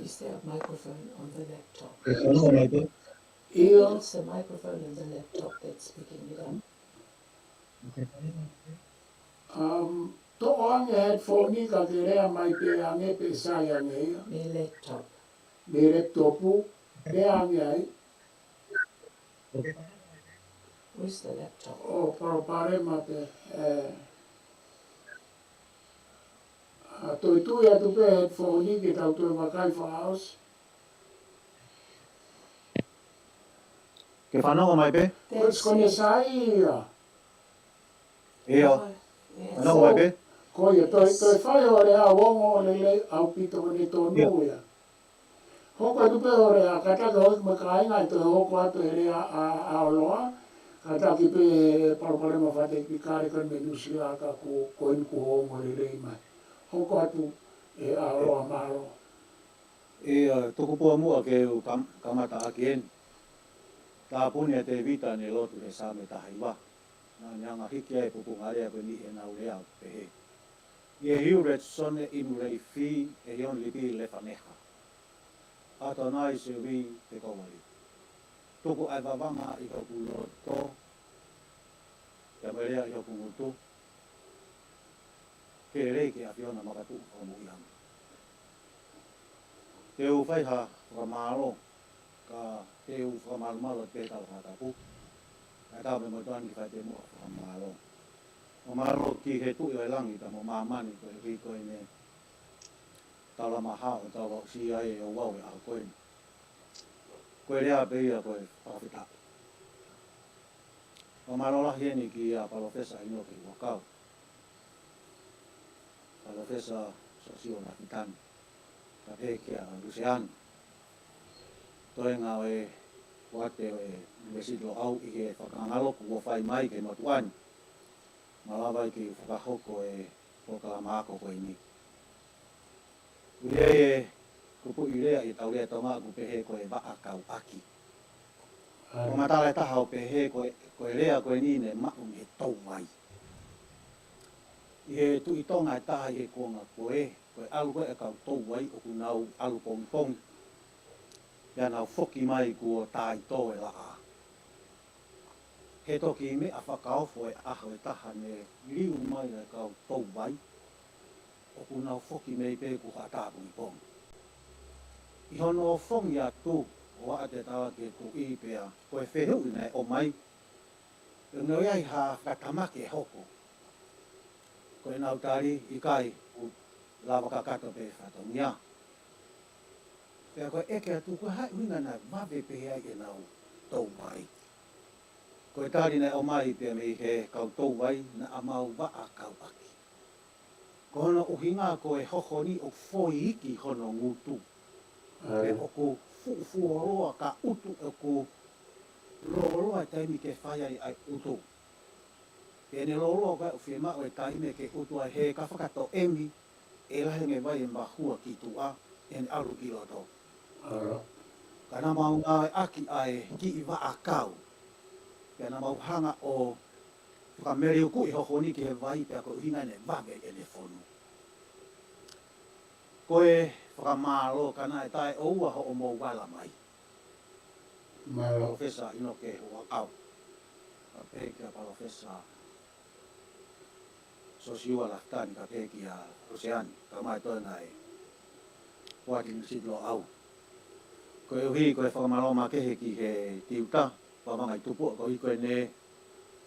Is there a microphone on the laptop? ʻIo. It's the microphone on the laptop that's picking it up. Um, toʻo ange headphone ka ke lea mai pē ange pe sai ange ia. Mei laptop. Mei laptop, lea ange ai. Where's the laptop? ʻO palopalema pē, ē. ʻA, toe tui atu pē headphone ke tau toe vakai fakaʻosi. Ke fanongo mai pē? Ko e kone sai ia. ʻIo. Fanongo mai pē? Ko ia, toe, toe fai hoʻo lea ʻo ongo lelei ʻaupito ko ʻene tonu ia. Hoko atu pē hoʻo lea, kātaki hoko mai kāinga ʻi he toe hoko atu e lea ʻa, ʻa ʻAoloa, kātaki pē palopalema fakatekinikale ko eni mei Nuʻusila ka ko, ko eni kuo ongo lelei mai. Hoko atu ē ʻAoloa, mālō. ʻIo, tuku pē muʻa ke u kam-, kamata ʻaki eni. Tāpuni ʻa Tēvita ʻene lotu he Saame taha hiva. Naʻa ne hanga ʻo hiki ai e pupunga lea ko eni ʻi heʻenau lea ʻo pehē: ʻI he hiu Retisone inu leifi, ʻe hion lipi lefaneha. ʻAtonai Sevi te kauali. Tuku ʻa e vavanga ʻi hoku loto, pea mo e lea ʻi hoku ngutu, ke lelei ki he ʻAfiona makatuʻu fakamoʻui ange. Te u fai ha fakamālō, ka te u fakamalumalu atu pē he talafakatapu. Kae ʻatā pē mo e tuʻa ni ke fai pē muʻa ʻa e fakamālō. Fakamālō ki he Tuʻi ʻo e langi pea mo māmani koeʻuhi ko ʻene taulama hao, taulama ʻosi ai ʻo aʻu ki he ʻaho ko eni. Ko e lea pē ia ko e fakafetaʻi. Fakamālō lahi eni kia Palōfesa ʻInoke Huʻakau, Palōfesa Siosiua Lafitani, kae pehē kia Luseane, toenga ʻo e poate ʻo e ʻUnivēsiti Loʻau, ʻi he fakangaloku kuo fai mai ki he motuʻa ni, malava ai ke fakahoko e polokalama ako ko eni. ʻOku ʻi ai e kupuʻi lea ʻi he tau lea Tonga ʻoku pehē ko e vaʻa kau ʻaki. ʻOku matala e taha ʻo pehē ko e, ko e lea ko eni ne maʻu mei he touvai. ʻI he Tuʻi Tonga ʻe taha ʻi he kuonga ko ē, ko e ʻalu ko ē e kau touvai ʻoku nau ʻalu pongipongi, pea nau foki mai kuo taitō e laʻā. He toki meʻa fakaofo e ʻaho ʻe taha ne liu mai e kau touvai, ʻoku nau foki mai pē kuo haʻatā pongipongi. ʻI hono ofongi atu, ʻo aʻu atu e tala ki he Tuʻi pea ko e fehuʻi naʻe ʻomai, pe ʻoku ʻi ai ha fakatamaki ʻe hoko. Ko ʻenau tali, ʻikai, ʻoku lava kakato pē fatongia. Pea ko e ʻeke atu, ko e hā e ʻuhinga naʻe vave pehē ai ʻenau touvai? Ko e tali naʻe ʻomai pē mei he kau touvai, naʻa mau vaʻa kau ʻaki. Ko hono ʻuhinga ko e hoho ni ʻoku foʻi iiki hono ngutu. Pea ʻoku fuʻu fuoloa ka ʻutu, ʻoku lōloa e taimi ke fai ai ʻa e ʻutu. Pea ne lōloa ka ʻoku fiemaʻu e taimi ke ʻutu ai, he ka fakatoʻemi, ʻe lahi ange e vai ʻe mahua ki tuʻa, ʻene ʻalu ki loto. Ka naʻa mau ngāueʻaki ʻa e kiʻi vaʻa kau. Pea naʻa mau hanga ʻo fakameliuku e hoho ni ki he vai pea ko e ʻuhinga ʻene vave ʻene fonu. Ko e fakamālō ka naʻe taʻeʻoua hoʻomou vala mai. Mālō. Palōfesa ʻInoke Huʻakau. Kae pehē kia Palōfesa Siosiua Lafitani kae pehē kia Luseane, kau mai toenga e poate ʻUnivēsiti Loʻau. Koeʻuhi ko e fakamālō makehe ki he tiuta, Pāvanga ʻi Tupua, koeʻuhi ko ʻene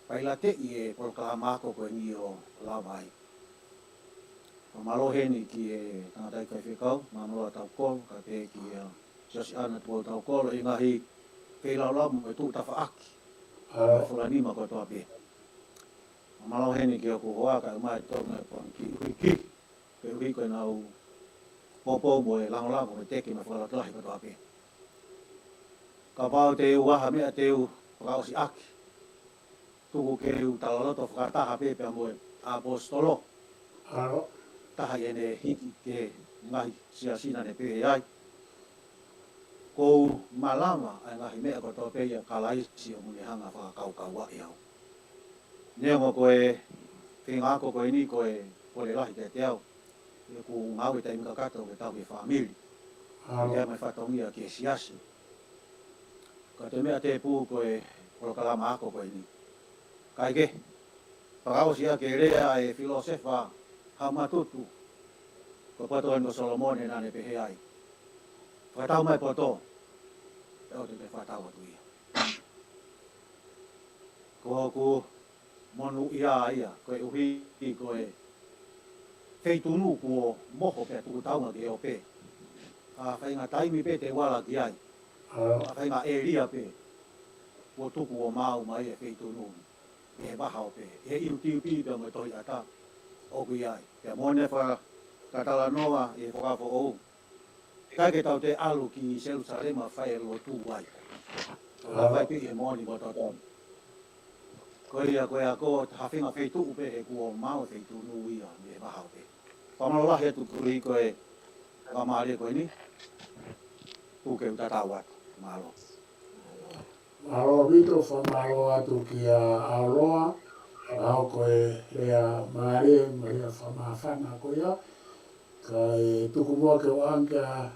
pailateʻi e polokalama ako ko eni ʻo lava ai. Fakamālō heni ki he tangataʻeiki faifekau, Māmaloa Taukolo, kae pehē kia Siosiana Tupou Taukolo, ʻi he ngaahi feilaulau mo e tuʻu tafaʻaki. ʻA e fulanima kotoa pē. Fakamālō heni ki hoku hoa kae ʻumaʻā e toenga e poaki ʻuhiki, koeʻuhi ko ʻenau poupou mo e lāngolango mo e teke mo e fakalotolahi kotoa pē. Kapau te u ʻai ha meʻa te u fakaʻosi ʻaki, tuku ke u talaloto fakataha pē pea mo e ʻaposetolo. Taha ʻi heʻene hiki ki he ngaahi siasi naʻa ne pehē ai, ʻoku ou malava ʻa e ngaahi meʻa kotoa pē ʻia Kalaisi ʻoku ne hanga ʻo fakakaukauaʻi au. Neongo ko e feinga ako ko eni ko e kole lahi kiate au, he ʻoku ngāue taimi kakato ke tauhi e fāmili. ʻOku ʻi ai mo e fatongia ki he siasi. Ka ko e meʻa tēpū ko e polokalama ako ko eni. Kae kehe, fakaʻosi ʻaki e lea ʻa e filōsefa Haumatutu, ko Pātoni ko Solomone naʻa ne pehē ai, fakatau mai e poto, ʻe ʻoua te ke fakatau atu ia. Ko hoku monūʻia ia, koeʻuhi ko e feitunu kuo moho pea tuku taunga ke ope. Ka faʻahinga taimi pē te u ala ki ai. Ka faʻahinga ʻēlia pē kuo tuku ʻo maau mai e feitunu ʻi he vaha ope, ʻi he YouTube pea mo e tohi ʻatā ʻoku ʻi ai. Pea mo ʻene fakatalanoa ʻi he Fuakava Foʻou, ʻikai ke tau toe ʻalu ki Selusalema ʻo fai e lotu ai. Ka fai pē ʻi he moʻoni mo e totonu. Ko ia, ko e ako, ha faʻahinga feituʻu pē he kuo maau e feitunu ia mei he vaha ope. Fakamālō lahi atu koeʻuhi ko e fakamālie ko eni. Tuku ke u tatau atu. Mālō. Mālō ʻaupito, fakamālō atu kia Auloa, ʻa hoʻo ko e lea mālie, mo e lea fakamāfana ko ia. Kae tuku muʻa ke u ʻoange kia,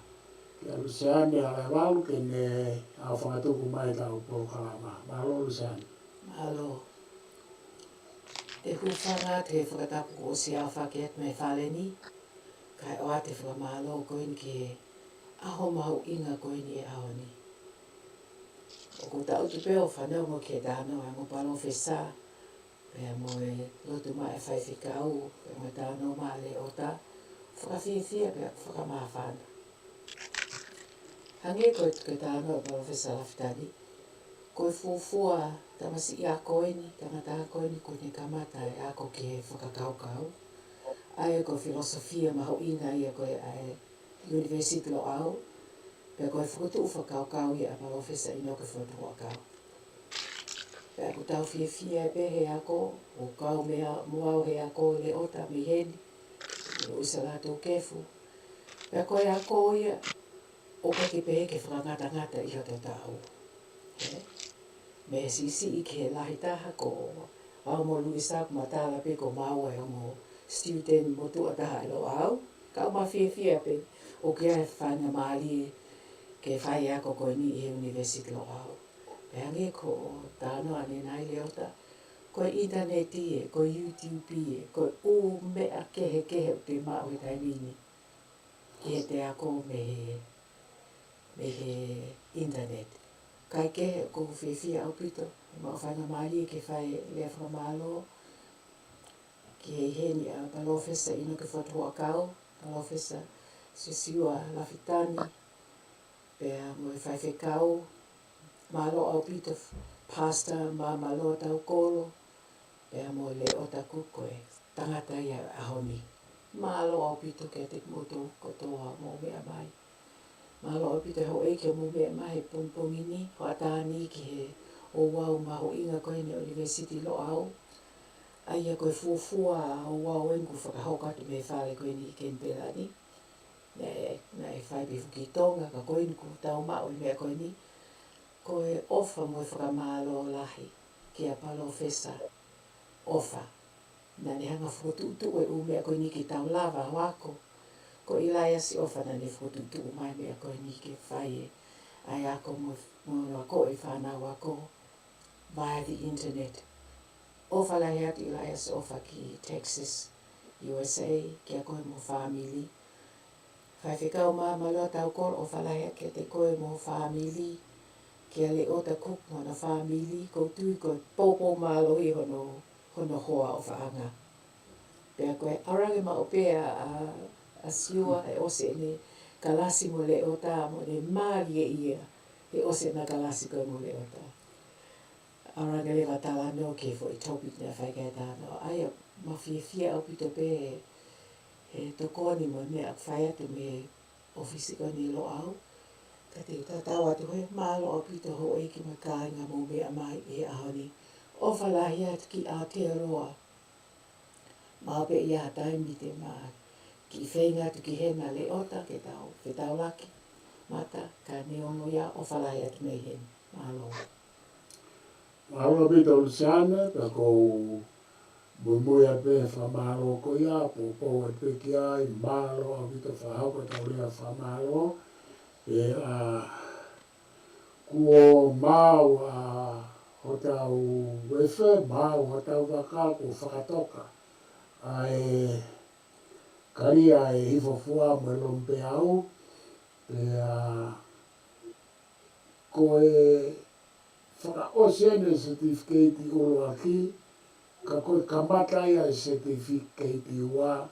kia Luseane ʻAlaivalu ke ne hanga ʻo fakatupu mai ʻetau polokalama. Mālō Luseane. Mālō. Te u hūfanga atu he fakatapu kuo ʻosi aofaki atu mei he fale ni, kae ʻoatu e fakamālō ko eni ki he ʻaho mahuʻinga ko eni he ʻaho ni. ʻOku ou tangutu pē ʻo fanongo ki he talanoa ʻa e ongo palōfesa, pea mo e lotu mai ʻa e faifekau, pea mo e talanoa mai ʻa Leota, fakafiefia pea fakamāfana. Hangē ko e, ko e talanoa ʻa e palōfesa Lafitani, ko e fuofua tamasiʻi ako eni, tangata ako eni, kuo ne kamata ʻa e ako ki he fakakaukau. ʻA ia ko e filosofia mahuʻinga ia ko ē ʻa e University Loʻau, pea ko e fokotuʻu fakakaukau ia ʻa Palōfesa ʻInoke Fotu Huʻakau. Pea ʻoku tau fiefia pē he ako, ʻo kau mo au he ako ʻa Leota mei heni, ʻo ʻisa la tō kefu. Pea ko e ako ia, ʻoku ʻikai ke pehē ke fakangatangata ʻi hoto taʻu. He? Mei he siʻisiʻi ki he lahi taha ko au mo Luisa ʻoku matala pē ko maua ʻe he ongo student motuʻa taha ʻi Loʻau. Ka ʻoku ma fiefia pē ʻoku ʻi ai e faingamālie ke fai e ako ko eni ʻi he University Loʻau. Pea hangē ko e talanoa ʻanenai Leota, ko e ʻinitaneti ē, ko e YouTube ē, ko e ʻū meʻa kehekehe ʻoku te maʻu he taimi ni ki heʻete ako mei he, mei he ʻinitaneti. Kae kehe ʻoku ou fiefia ʻaupito, maʻu faingamālie ke fai e lea fakamālō ki he ʻi heni ʻa Palōfesa ʻInoke Fotu Huʻakau, Palōfesa Siosiua Lafitani, pea mo e faifekau, mālō ʻaupito Pastor Māmaloa Taukolo, pea mo Leota Kukoe, tangata ia ʻaho ni. Mālō ʻaupito kiate kimoutolu kotoa mou meʻa mai. Mālō ʻaupito houʻeiki hoʻomou meʻa mai he pongipongi ni, hoʻatā ni ki he ouau mahuʻinga ko eni ʻa e University Loʻau. ʻA ia ko e fuofua ouau eni kuo fakahoko atu mei he fale ko eni ʻi Kenipela ni. Naʻe, naʻe fai pē foki ʻi Tonga, ka ko eni kuo tau maʻu e meʻa ko eni. Ko e ʻofa mo e fakamālō lahi kia Palōfesa ʻOfa. Naʻa ne hanga ʻo fokotuʻutuʻu e ʻū meʻa ko eni ke tau lava ʻo ako. Ko ʻIlaiasi ʻOfa naʻa ne fokotuʻutuʻu mai e meʻa ko eni ke fai e ʻa e ako mo, mo hono akoʻi e fānau ako via the internet. ʻOfa lahi atu ʻIlaiasi ʻOfa ki Texas, U S A, kia koe mo e fāmili. Faifekau Māmaloa Taukolo, ʻofa lahi atu kiate koe mo e fāmili. Kia Leota Kukoe mo hono fāmili, ʻoku ou tui ko e poupou mālohi hono, hono hoa ʻofaʻanga. Pea ko e ʻalu ange maʻu pē ʻa, ʻa, ʻa Siua he ʻosi ʻene kalasi mo Leota mo ne mālieʻia he ʻosi ʻena kalasi ko ē mo Leota. ʻAlu ange leva ʻo talanoa ki he foʻi topic naʻe fai ki ai e talanoa. ʻA ia, ma fiefia ʻaupito pē he, he tokoni mo e meʻa ʻoku fai atu mei he ʻōfisi ko eni ʻi Loʻau. Ka te u tatau atu he mālō ʻaupito houʻeiki mo e kāinga mou meʻa mai he ʻaho ni. ʻOfa lahi atu ki Aotearoa. Maʻu pē ia ha taimi te ma kiʻi feinga atu ki hena Leota ke tau fetaulaki. Mata, ka neongo ia, ʻofa lahi atu mei heni. Mālō. Mālō ʻaupito Lusiane, pea ʻoku ou muimui atu pē he fakamālō ko ia, poupou atu pē ki ai, mālō ʻaupito fakahoko ʻetau lea fakamālō. Pea, ʻa, kuo maau ʻa hotau uefe, maau hotau vaka, kuo fakatoka ʻa e kalia ʻa e hifo fua mo e lomipeau, pea ko e fakaʻosi eni e certificate ʻuluaki, ka ko e kamata ia e certificate ua,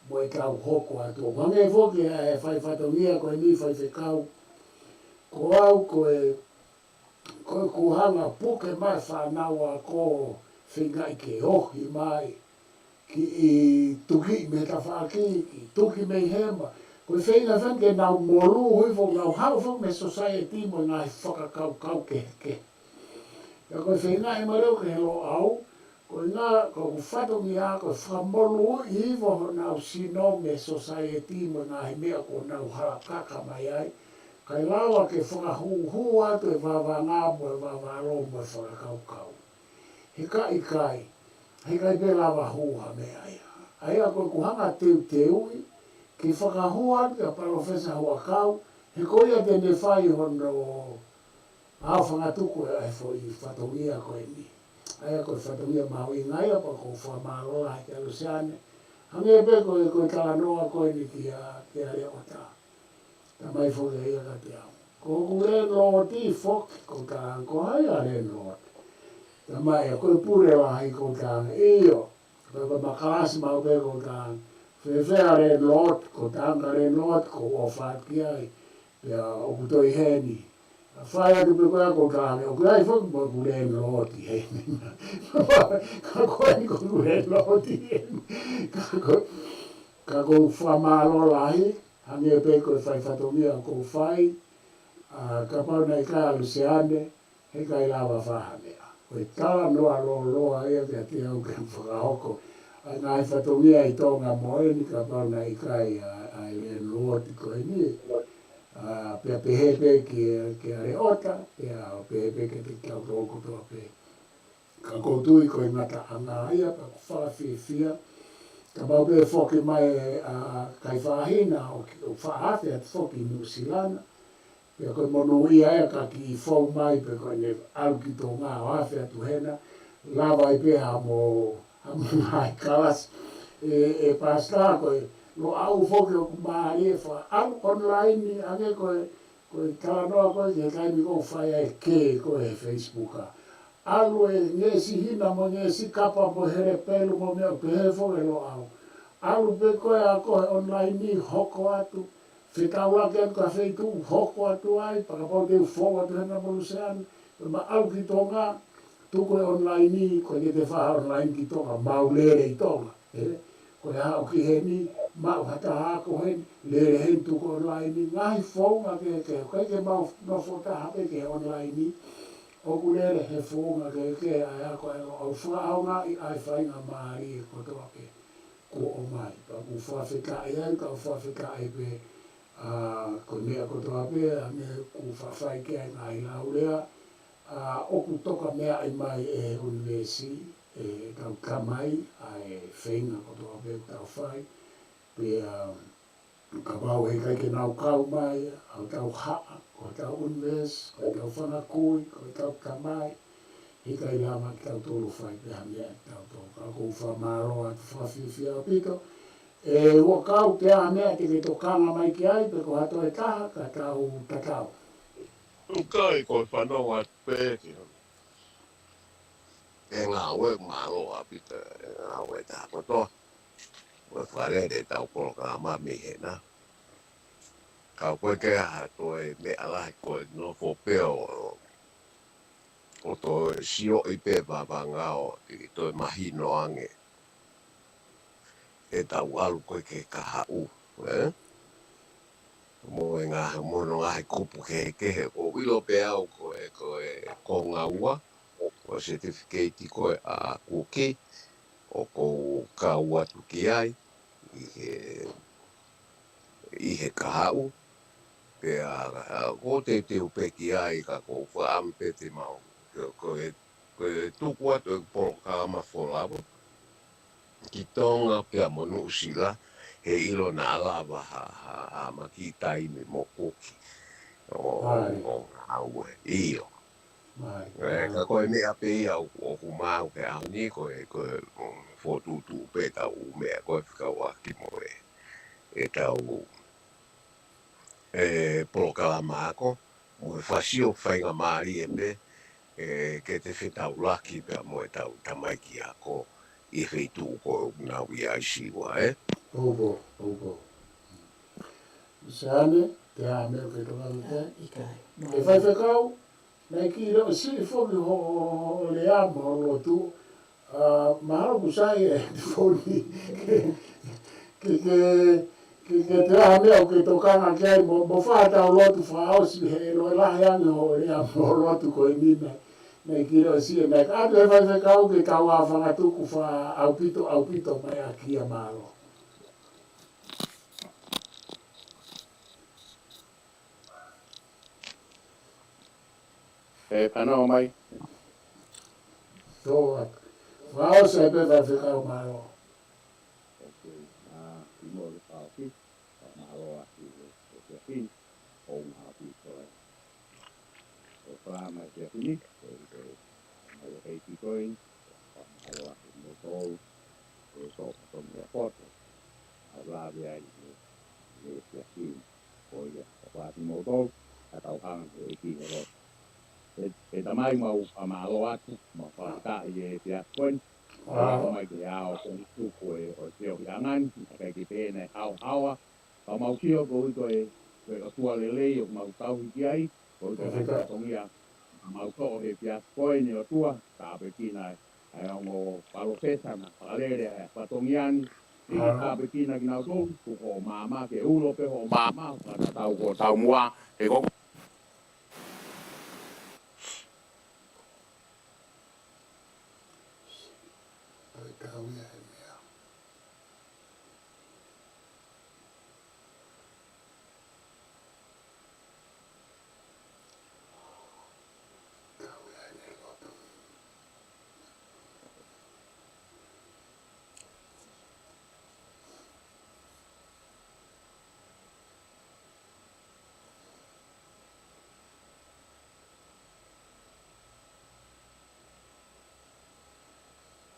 mo ʻetau hoko atu. ʻO hangē foki ʻa e fai fatongia ko eni faifekau. Ko au ko e, ko e kuo hanga ʻo puke mai e fānau ako, feingaʻi ke ohi mai, kiʻi tuki mei tafaʻaki, kiʻi tuki mei hema. Ko e feinga feinga ke nau molū hifo, nau haʻu foki mei he society mo e ngaahi fakakaukau kehekehe. Ka ko e feinga ʻe maleo ke he Loʻau, ko e ngaahi, ko hoku fatongia, ko e fakamolū hifo honau sino mei he society mo e ngaahi meʻa kuo nau halakaka mai ai. Kae lava ke fakahūhū atu e vavanga mo e vavalo mo e fakakaukau. He ka ʻikai, he ʻikai pē lava hū ha meʻa ia. ʻA ia ko ʻeku hanga ʻo teuteuʻi, ke fakahū atu kia Palōfesa Huʻakau, he ko ia te ne fai hono ʻa e fangatuku ʻa e foʻi fatongia ko eni. ʻA ia ko e fatongia mahuʻinga ia pea ʻoku ou fakamālō lahi kia Lusiane. Hangē pē ko e, ko e talanoa ko eni kia, kia Leota. Talamai foki ʻe ia kiate au. Ko hoku landlord foki ko Tanga, ko hai ʻa landlord? Talamai ʻe ia ko e pule lahi ko Tanga. ʻIo, ko e, ko e makalasi maʻu pē ko Tanga. Fēfē ʻa landlord? Ko Tanga landlord, ko ʻofa ki ai. Pea ʻoku toe ʻi heni. Fai atu pē ko ia ko Tanga, ʻoku ʻi ai foki mo ʻeku landlord ʻi heni. Ka ko eni ko ʻeku landlord ʻi heni. Ka ko, ka ʻoku ou fakamālō lahi, hangē pē ko e fai fatongia ʻoku ou fai, ʻa, kapau naʻe ʻikai ʻa Luseane, heʻikai lava fai ha meʻa. Ko e talanoa lōloa ia kiate au ke fakahoko ʻa e ngaahi fatongia ʻi Tonga mo eni, kapau naʻe ʻikai ʻa, ʻa e landlord ko eni. ʻA, pea pehē pē ki, kia Leota, pea pehē pē kiate kitautolu kotoa pē. Ka ʻoku ou tui ko e ngataʻanga ia, pea ʻoku fakafiefia. Kapau pē foki mai ʻa Kaifahina ʻo, ʻo faʻa afe atu foki Nuʻusila na. Pea ko e monūʻia ia ka kiʻi fou mai pē ko ʻene ʻalu ki Tonga ʻo afe atu hena. Lava ai pē ha mo, ha mo ngaahi kalasi. ʻE, ʻe Pastor ko e, Loʻau foki ʻoku mālie ʻe fakaʻalu online ni ange ko e, ko e talanoa ko ē ki he taimi ʻoku ou fai ai e kē ko ē he Facebook ʻa. ʻAlu e ngeʻesi hina mo e ngeʻesi kapa mo e hele pelu mo e meʻa, pehē foki ʻe Loʻau. ʻAlu pē ko ē ʻa koe he online ni, hoko atu, fetaulaki atu ki ha feituʻu, hoko atu ai, pea kapau te u fou atu hena mo Luseane, pea ma ʻalu ki Tonga, tuku e online ni, ko e ke te fai ha online ki Tonga, mau lele ʻi Tonga, ē? Ko e haʻu ki heni, maʻu ha taha ako heni, lele heni tuku online ni, ngaahi founga kehekehe, ʻikai ke mau nofo taha pē ki he online ni, ʻoku lele he founga kehekehe ʻa e ako ʻa e Loʻau, fakaʻaongaʻi ʻa e faingamālie kotoa pē kuo ʻomai. Pea ʻoku ou fakafetaʻi ai, ka ʻoku ou fakafetaʻi pē, ʻa, ko e meʻa kotoa pē, ange ʻoku fafai ki ai ngaahi laulea, ʻa, ʻoku toka meaʻi mai ʻe he ʻunivēsi, ʻe tau tamai, ʻa e feinga kotoa pē ʻoku tau fai. Pea, kapau heʻikai ke nau kau mai, ʻa hotau haʻa, ko hotau ʻunivēsi, ko hotau fanga kui, ko hotau tamai, heʻikai lava kitautolu fai pē ha meʻa kitautolu. Ka ʻoku ou fakamālō atu fakafiefia ʻaupito. ʻE, ua kau pē ha meʻa te ke tokanga mai ki ai, pe ko ha toe taha, ka tau tatau. ʻIkai, ko e fanongo atu pē ki he ngāue, mālō ʻaupito, ʻe ngāue taha kotoa. Ko e fakalele ʻetau polokalama mei hena. Ka ʻoku ʻikai ke ʻi ai ha toe meʻa lahi, ko e nofo pē ʻo, ʻo toe sioʻi pē vavanga ʻo ʻi toe mahino ange ʻetau ʻalu ko ē ki he kahaʻu, ē? Mo e ngaahi, mo hono ngaahi kupu kehekehe, ʻoku ou ʻilo pē au ko e, ko e konga ua, ko e certificate ko ē ʻa Kuki, ʻoku ou kau atu ki ai, ʻi he, ʻi he kahaʻu, pea, ʻa, ʻoku ou teuteu pē ki ai ka ʻoku ou fakaʻamu pē te mau, ko, ko e, ko e tuku atu e polokalama folau ki Tonga pea mo Nuʻusila, heiʻilo naʻa lava ha, ha, ha maʻu kiʻi taimi mo Kuki ʻo, ʻo ngāue. ʻIo. Mālie. Ē, ka ko e meʻa pē ia ʻoku, ʻoku maʻu he ʻaho ni, ko e, ko e, mm, fokotuʻutuʻu pē ʻetau meʻa ko e fekauʻaki mo e, ʻetau, ē, polokalama ako, mo e fai sio faingamālie pē, ē, ke te fetaulaki pea mo ʻetau tamaiki ako ʻi he feituʻu ko ē ʻoku nau ʻi ai, Siua, ē? ʻOku, ʻoku. Luseane, te ʻi ai ha meʻa ke tokanga ki ai? ʻIkai. ʻE faifekau, naʻe kiʻi leʻo siʻi foki ho, ho, ho lea mo ho lotu, ʻa, mahalo ʻoku sai e telefoni ke, ke, ke, ke, ke te ʻi ai ha meʻa ke tokanga ki ai mo, mo fai ʻetau lotu fakaʻosi he ʻe loʻi lahi ange ho lea mo ho lotu ko eni naʻe, naʻe kiʻi leʻo siʻi naʻe. Ka ʻoatu ʻe he faifekau ke tau ʻā fakatuku fakaʻaupito, ʻaupito mai ʻaki ia, mālō. ʻE, fanongo mai. Tō atu. Fakaʻosi pē faifekau, mālō. Ok, ʻa, kimuʻa ke fakaʻosi, fakamālō atu ki he, ki he efiafi ni, ʻo ngā ʻapi ko e, ʻo e polokalama efiafi ni, ko e, ko e, mai ʻo e Bitcoin, fakamālō atu kimoutolu, ʻe tō fatongia poto, ʻa e lave ai ʻi he, ʻi he efiafi ni. Ko ia, ʻofa atu kimoutolu, ʻa ka tau hanga ki he ʻEiki ʻo lotu. ʻE, ʻe Tamai, mau fakamālō atu, mau fakafetaʻi he efiafi ko eni. Wow. Mau mai ki he ʻao ko eni tuku e, ʻo e feohiʻanga ni, ʻikai ke pehē naʻe haohaoa, ka mau sio koeʻuhi ko e, ko e ʻOtua lelei ʻoku mau tauhi ki ai, koeʻuhi ko e Fakafetaʻi. Fatongia mau toʻo he efiafi ko eni ʻOtua, tāpuekina ʻa e ongo palōfesa naʻa fakalele ʻa e fatongia ni, ʻEiki, ah, tāpuekina kinautolu, tuku hoʻo maama ke ulo pē hoʻo maama, fakatatau ki hoʻo taumuʻa, he ko Toe kau ia he meʻa. Kau ia he lotu.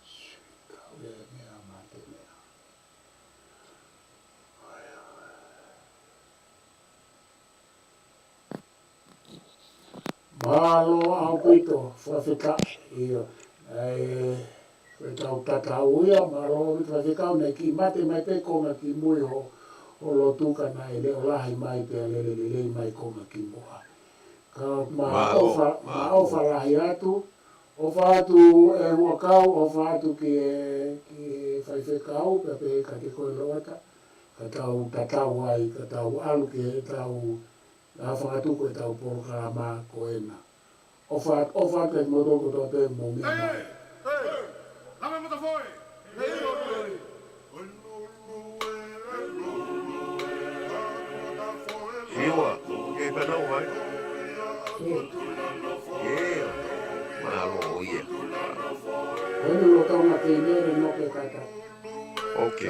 Sui, kau ia he meʻa, mate meʻa. Mālō ʻaupito, fakafetaʻi, ʻio. ʻAi, ko ʻetau tatau ia, mālō ʻaupito, fakafetaʻi, naʻe kiʻi mate mai pē konga kimui ʻo, ʻo lotu ka naʻe leʻo lahi mai pea lele lelei mai konga kimuʻa. Ka mau, mālō, ʻofa, mālō, mau ʻofa lahi atu, ʻofa atu e huʻakau, ʻofa atu ki he, ki he faifekau, pea pehē kiate koe Loata, ka tau tatau ai, ka tau ʻalu ki heʻetau, ʻa fakatuku ʻetau polokalama ko ena. ʻOfa, ʻofa atu kimoutolu kotoa pē mou meʻa mai. Siua, ke fanau mai. ʻIo. Mālō ia. Ko eni ʻoku tau maʻu pē ʻene lele noke kata. Ok.